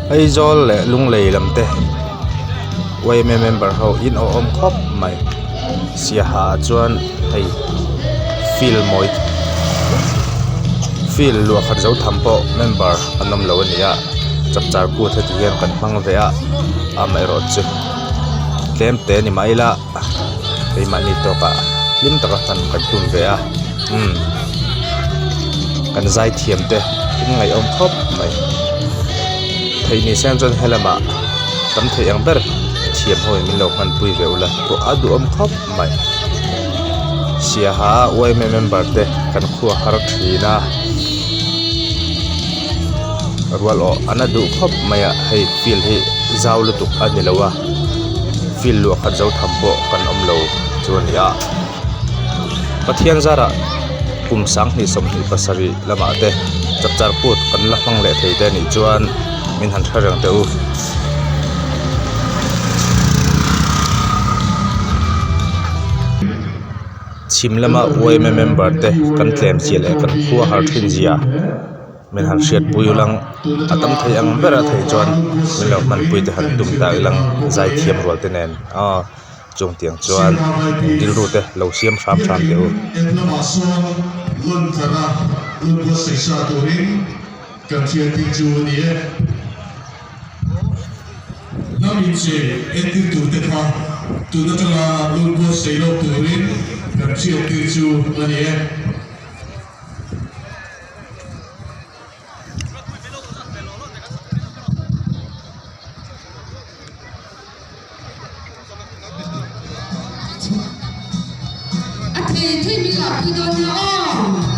Aizawl leh Lunglei lam te yma member ho in awh awm khawp mai Siaha ah chuan hei field mawi field luah khat zo tham pawh member an awm lo a ni a chapchar kut heti hian kan hmang ve a amaherawh chu tlem te ni mah ila keimahni tawkah hlim taka hman kan tum ve a umm kan zai thiam te in ngaihawm khawp mai theih ni se chuan helamah tam theih ang ber thiam ho in min lo hmanpui ve ula pawh a duhawm khawp mai siaha yma member te kan khua har thin a rual awh an la duh khawp mai a hei field hi zau lutuk a ni lo a field luah khat zo tham pawh kan awm lo chu a ni a Pathian zarah kum 20 27 lamah te chapchar kut kan la hmang leh thei te anih chuan min han hre reng teh u. Chhim lama yma member te kan tlem zia leh kan khua har thin zia min han hriatpui ulang a tam thei ang ber a thei chuan min lo hmanpui te han tum ta ilang zaithiam rual te nen aw. Chung tiang chuan rilru te lo siam hram hram teh u. A thei thei min lah pui dawn nia aw.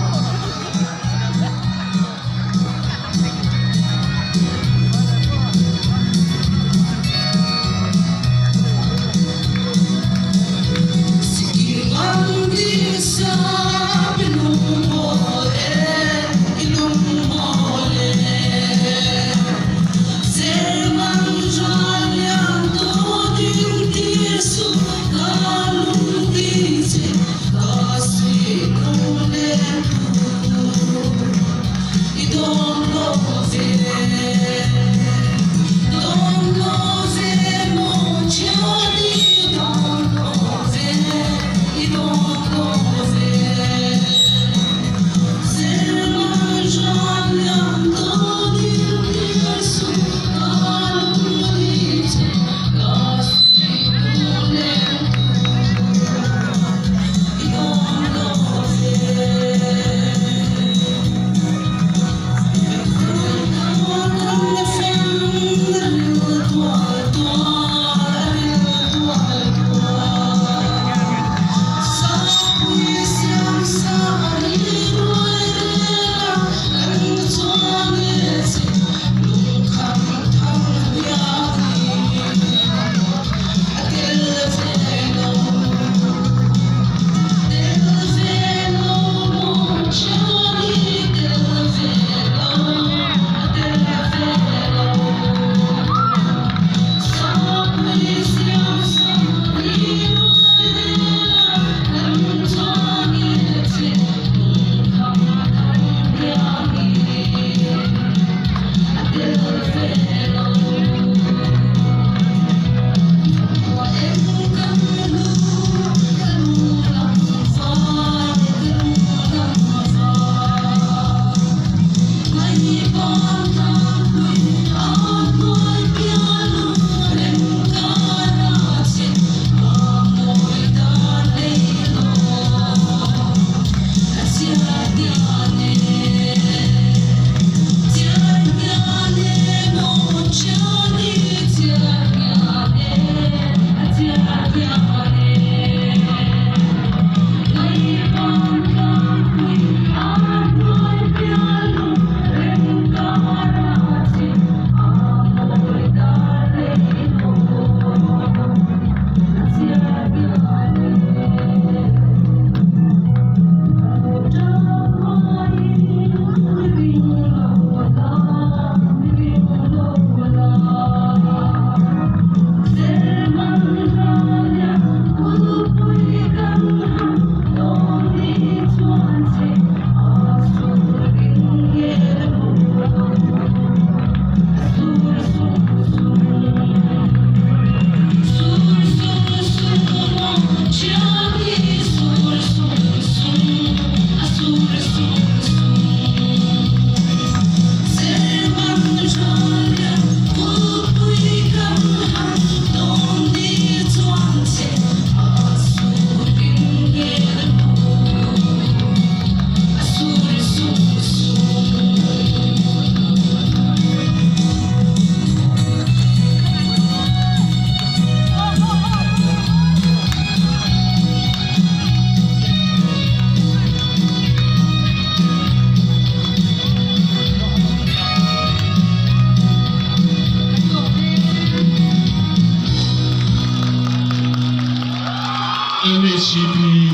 KCP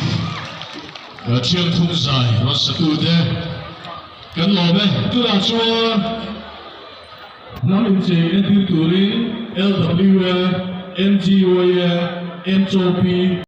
Thiangthum zai rawn satute kan lawm e. Tunah chuan hnam inchei entir turin LWA, MGYA, MCOP.